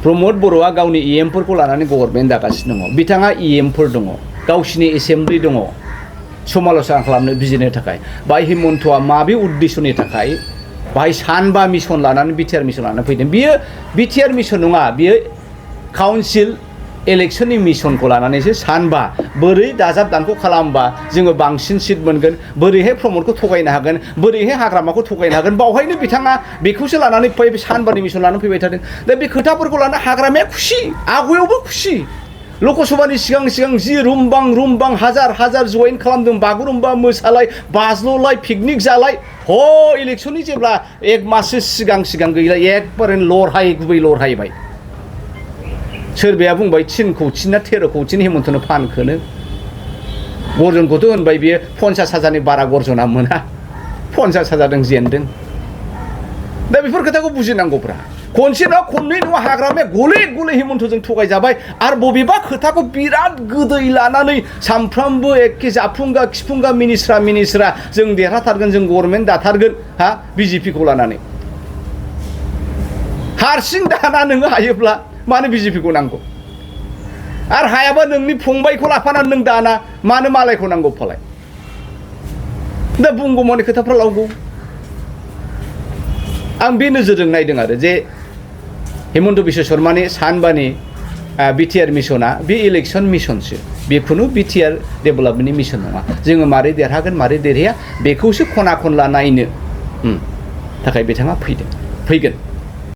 प्रमद बर'आ गावनि इएमफोरखौ लानानै गभर्नमेन्ट दागासिनो दङ बिथाङा इएमफोर दङ गावसिनि एसेम्बलि दङ समालोचना खालामनो बिजिरनो थाखाय बाय हिमन्तआ माबे उद्देश्यनि थाखाय बाहाय सानबा मिशन लानानै बिटिआर मिशन लानानै फैदों बियो बिटिआर मिशन नङा बियो काउन्सिल इलेक्शननि मिशनखौ लानानैसो सानबा बोरै दाजाब दानख' खालामबा जोङो बांसिन सिट मोनगोन बोरैहाय प्रमदखौ थगायनो हागोन बोरैहाय हाग्रामाखौ थगायनो हागोन बावहायनो बिथाङा बेखौसो लानानै फै सानबानि मिशन लानानै फैबाय थादों दा बे खोथाफोरखौ लानानै हाग्रामाया खुसि आवगायावबो खुसि लकसभानि सिगां जि रुमबां हाजार जइन खालामदों बागुरुम्बा मोसालाय बाज्ल'लाय पिकनिक जालाय इलेक्शननि जेब्ला एक माससो सिगां गैला एकबारे गुबै लरहायबाय सोरबाया बुंबाय 3 कौटि ना 13 कौटिनि हिमन्तनो फानखोनो गर्जनखौथ' होनबाय बियो 50,000नि बारा गर्जना मोना 50,000जों जेनदों दा बेफोर खोथाखौ बुजिनांगौब्रा खनसे नङा खननै नङा हाग्रामाया गले हिमन्तजों थगायजाबाय आरो बबेबा खोथाखौ बिराद गोदै लानानै सामफ्रामबो एखे जाफुंगा खिफुंगा मिनिस्रा जों देरहाथारगोन जों गभर्नमेन्ट दाथारगोन बिजेपिखौ लानानै हारसिं दाना नोङो हायोब्ला मानो बिजेपिखौ नांगौ आरो हायाबा नोंनि फंबायखौ लाफानानै नों दाना मानो मालायखौ नांगौ फालाय दा बुंगौमानि खोथाफ्रा लावगौ आं बे नोजोरजों नायदों आरो जे हिमन्त बिश्व शर्मानि सानबानि बिटिआर मिशना बे इलेक्शन मिशनसो बेखौनो बिटिआर डेभेलपमेन्टनि मिशन नङा जोङो मारै देरहागोन मारै देरहाया बेखौसो खना खनला नायनो थाखाय बिथाङा फैगोन